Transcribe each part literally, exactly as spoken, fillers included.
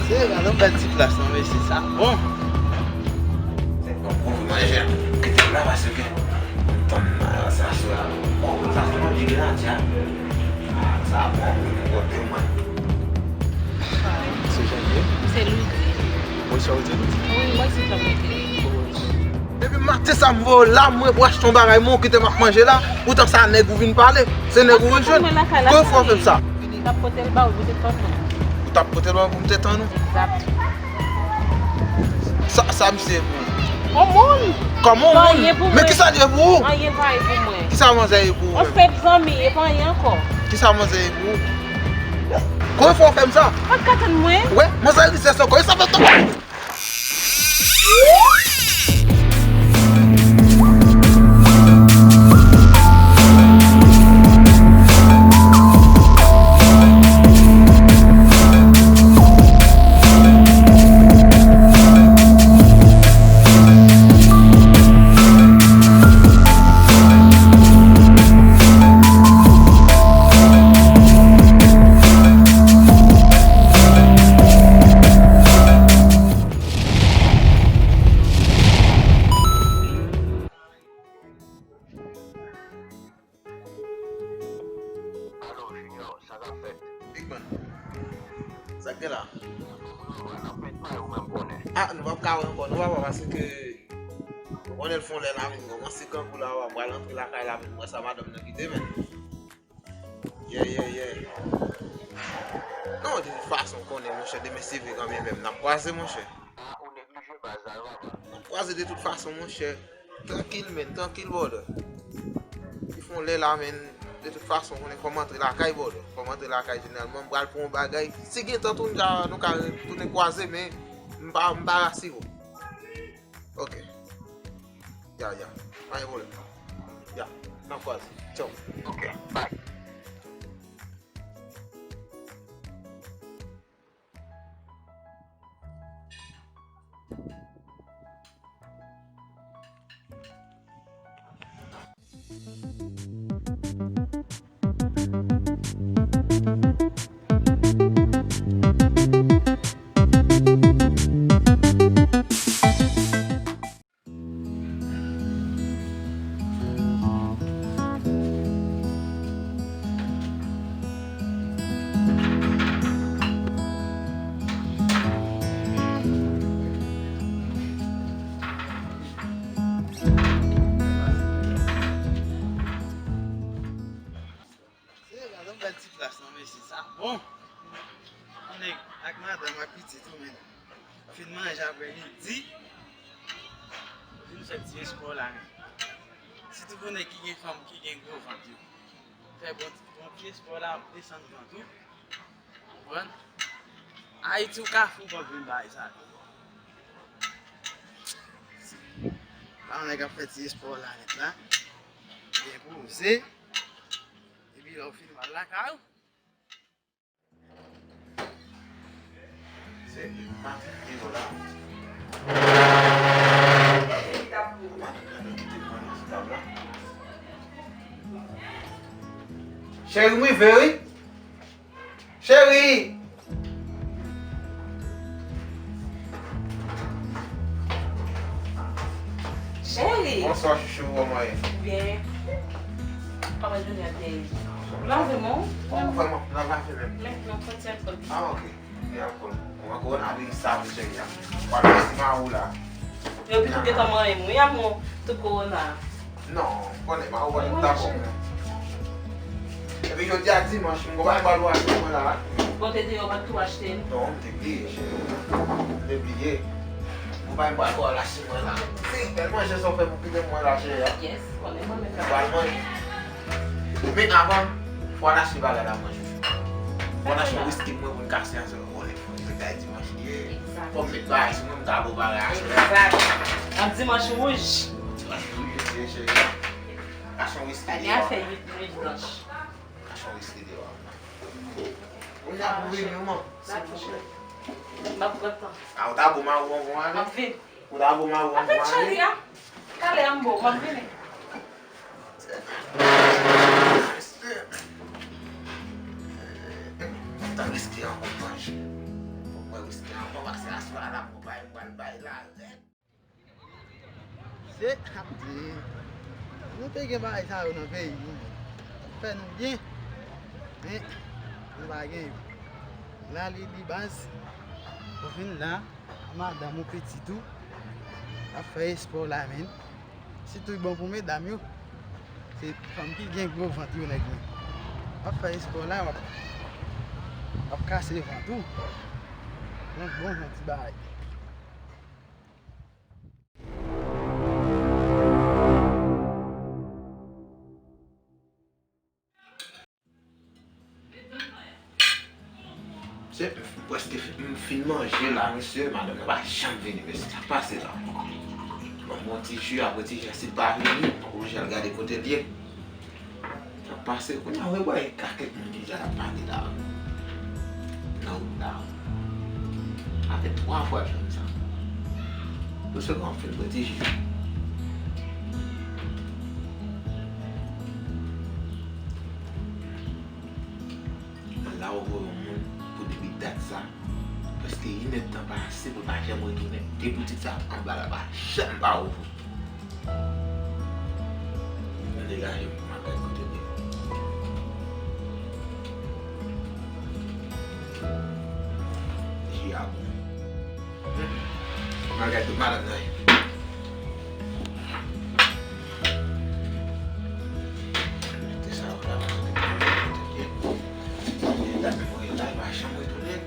E, gade yon bèl ti plas nan, mesye, sa bon. Se bon, bon, manje. Kite m la, paske tann nan, sa, sa, bon, sa, se manje ki la, tia. Ah, sa bon, bon, bon, bon, mwen. Se Janvier? Se Loudy. Mwen, sa w di, Loudy? Wi, mwen, se Janvier. Depi maten sa, m voye w la, mwen, pou achte yon bagay, mwen, ou kite m ap manje la, poutan sa nèg ou vin pale. Se nèg ou vin jwenn. Kòman fè w fè m sa? M t ap pote l ba ou pou te tann ou. Ou t ap pote l ba m pou m te tann ou? Egzat. Sa, sa misye ye pou ou? On moun. Kòman on moun? Men kisa l ye pou ou? Anyen pa ye pou mwen. Kisa manzè ye pou ou menm? On fèt zanmi, e pa anyen ankò. Kisa manzè ye pou ou? Kòman fè w fè m sa? Ou pa t ka tann mwen? Wè, manzè rizèz ankò. E sa fè tan. Alo, Junior, sa k ap fèt? Big man, sa k gen la? N ap fèt pa yo menm konnen. Ah, nou p ap ka wè ankò, nou p ap wè paske ou konnen l fè yon lè la vin kòmanse kangou la, w ap pral antre lakay la, vin wè sa madanm nan kite, men. Yeah, yeah, yeah. Non, de tout fason, w konnen, monchè, demen se vre kanmenm, n ap kwaze, monchè. Ah, ou neglije baz la, yo, papa. N ap kwaze de tout fason, monchè. Trankil, men, trankil, brother. Li fè yon lè la, men, de tout fason, w konnen fò m antre lakay, brother. Fò m antre lakay, jeneralman, m pral pou yon bagay. Si gen tan tou, nou ka, nou ka retounen kwaze, men m pa, m pa rasire w. Ok. Ya, ya. Pa gen pwoblèm. Ya, n ap kwaze. Tchao. Ok, bye. Gade yon bèl ti plas non, mesye, sa bon. Yon nèg ak madanm ak pitit ou menm. Fin manje aprè midi. Vin fè ti espò la menm. Sitou pou nèg ki gen fanm, ki gen gwo vant yo. Fè bon, bon ti espò la, ap desann vant ou. Konprann? Ayiti ou ka fou kòb vin bay sa. La yon nèg ap fè ti espò la nèt la. Byen poze. Epi lè w fini w al lakay ou. Se maten ki te la. Maten gade kite mwen nan tab la. Cheri, m rive wi. Cheri! Cheri! Bonswa, chouchou, kòman w ye? Byen. Kòman jounen an te ye? Lave men w? Oh, vrèman, m ap lave menm. Men, nan fwontyè kòd. Ah, ok. Byen, ankò. Mwen, kòwonaviris sa vre, cheri, a. Pral vin si ma ou la. Yo pito gentan manyen m, wi, amou, tout kowona. Non, m konnen pa ou pa t ap dakò, men. Epi jodi a dimanch, m gon bagay m pral achte mwen la. Bon, te di yo pa t tou achte l. Non, m te bliye, cheri. M te bliye. M gon bagay m pral achte mwen la. Se bèl manje sa w fè pou kite mwen la, cheri a. Yes, konnen mwen menm. M pral manje. Men avan, fò n achte bagay la manje. Fò n achte yon wiski pou mwen pou n kase ansanm. Konnen fò n fè kay dimanch. Fò m met bagay sou mwen, m ka bo bagay aswè. Egzak. Yon dimanch wouj. Dimanch wouj, mesye, cheri. Achte yon wiski deyò. Fè uit nwit blanch. Achte yon wiski deyò. Kounye a pou vini, man. Silvouplè. M ap pran tan. A, ou ta bo mawon, bon, ale. M ap vin. Ou ta bo mawon, bon, ale. Cheri, a. Talè a m bo, m ap vini. Tan wiski an pou manje. Pou mwen wiski an. Bay la rèd. Se ap di, nou te gen bagay sa yo nan peyi nou, men fè nou byen, men nou pa gen yo. La li, li baz, ou vin la, madanm ou, pitit ou, ap fè espò la, men. Sitou bon pou medam yo. Se fanm ki gen gwo vant yo, nèg, men. W ap fè espò la, w ap, w ap kase vant ou. Yon bon jan ti bagay. Se, m prèske fin, m fin manje la, mesye, madanm nan pa janm vini, mesye, sa k pase la? Ban m yon ti ji, apre ti ji a, si l pa vini, m oblije al gade kote l ye. Sa k pase? Kounye a, wè, wè, ka kèk moun ki deja ap pale la. Nan wout la. Sa fè twa fwa l fè m sa. Pou se kon ap fè l pran ti ji. Mwen la ou voye yon moun pou depi dat sa. Prèske inèdtan pase, mwen pa janm retounen. Depi w di sa, anba la pa janm pa ouvri. Mwen degaje m, m ap gade kote m ye. Ji a bon. Malgre tout madanm nan ye. Te sa yo la, mwen te pran kote byen. Li la, mwen la, li pa janm retounen.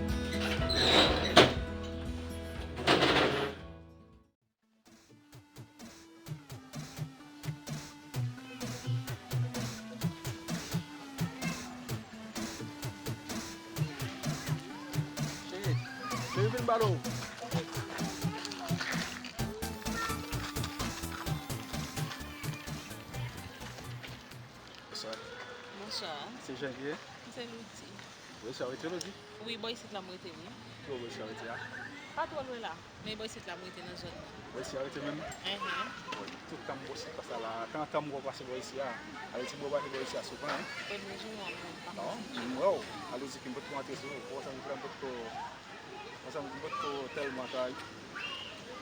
Cheri, cheri, vin ba nou. Bonswa. Bonswa. Se Janvier? Se Loudy. Ou resi a rete, Loudy? Wi, bò isit la m rete, wi. Ki bò isit a rete a? Pa twò lwen la. Men bò isit la m rete nan zòn nan. Bò isit a rete menm? Enhen. Bon, tout tan m bò isit pase la, tan, tan m wè w pase bò isit a. Ale ti bò pase bò isit a souvan, hein? Premye jou an, mwen pa. Non, m wè w. Ale di ki m potko antre sou ou. Ou konprann, m potko, konsa m potko tèlman ta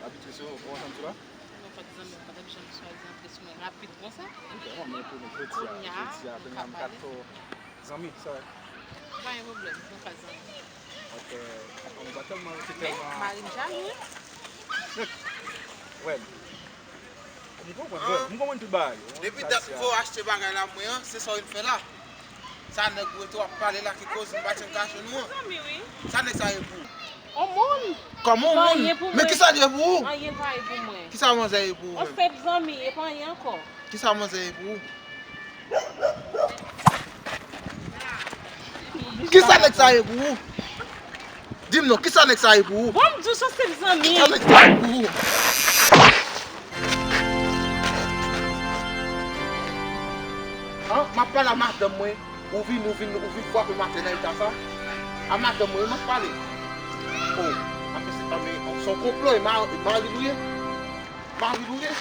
abitye sou ou. Ou konprann sa m di la? Mwen pa t zanmi, ou pa t ap janm chwazi antre sou mwen rapid konsa. Ok, bon, men pou nou jodi a, kounye a, jodi a, kounye a m ka fè w zanmi, sa. Pa gen pwoblèm, nou ka zanmi. Ok, ou pa tèlman, ou te tèlman. Men mari m jalou, wi. Wè. M konprann, wè. M konprann tout bagay. Depi dat m voye achte bagay la mwen an, se sa w vin fè la. Sa nèg ou rete w ap pale la ki koz m pa t janm ka jwenn ou an. Sa nèg sa ye pou ou? On moun. Kòman on moun? Men kisa l ye pou ou? Anyen pa ye pou mwen. Kisa manzè ye pou ou menm? On senp zanmi, e pa anyen ankò. Kisa manzè ye pou ou? Kisa nèg sa ye pou ou? Di m non, kisa nèg sa ye pou ou? Bon, m di w se on senp zanmi. Kisa nèg sa ye pou ou? An, m ap pale a madanm mwen. Ou vin, ou vin, ou vin frape m atè nan eta sa. A madanm mwen, m ap pale. Oh, a mesye, a men, se yon konplo, e ma-, e mari l ou ye? Mari l ou ye?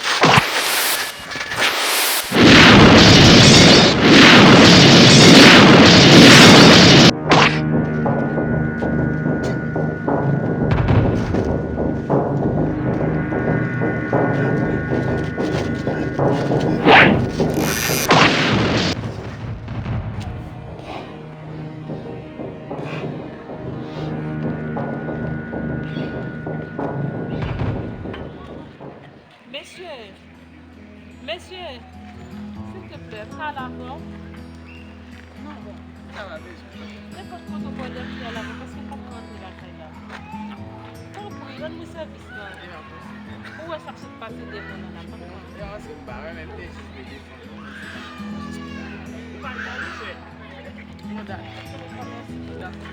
Mesye, mesye, silteplè, m ka ale avè w? Non, bon, m ka pa bezwen. Nenpòt kote w pral, m ka ale avè w, paske m p ap ka antre lakay la. Tanpri, rann mwen sèvis la. Ou wè sa k sot pase devan nan la, m p ap ka antre. Bon, se paske m pa renmen, m te jis vle defann mwen. Ou pa l bon, mesye. Bon, dakò. Dakò.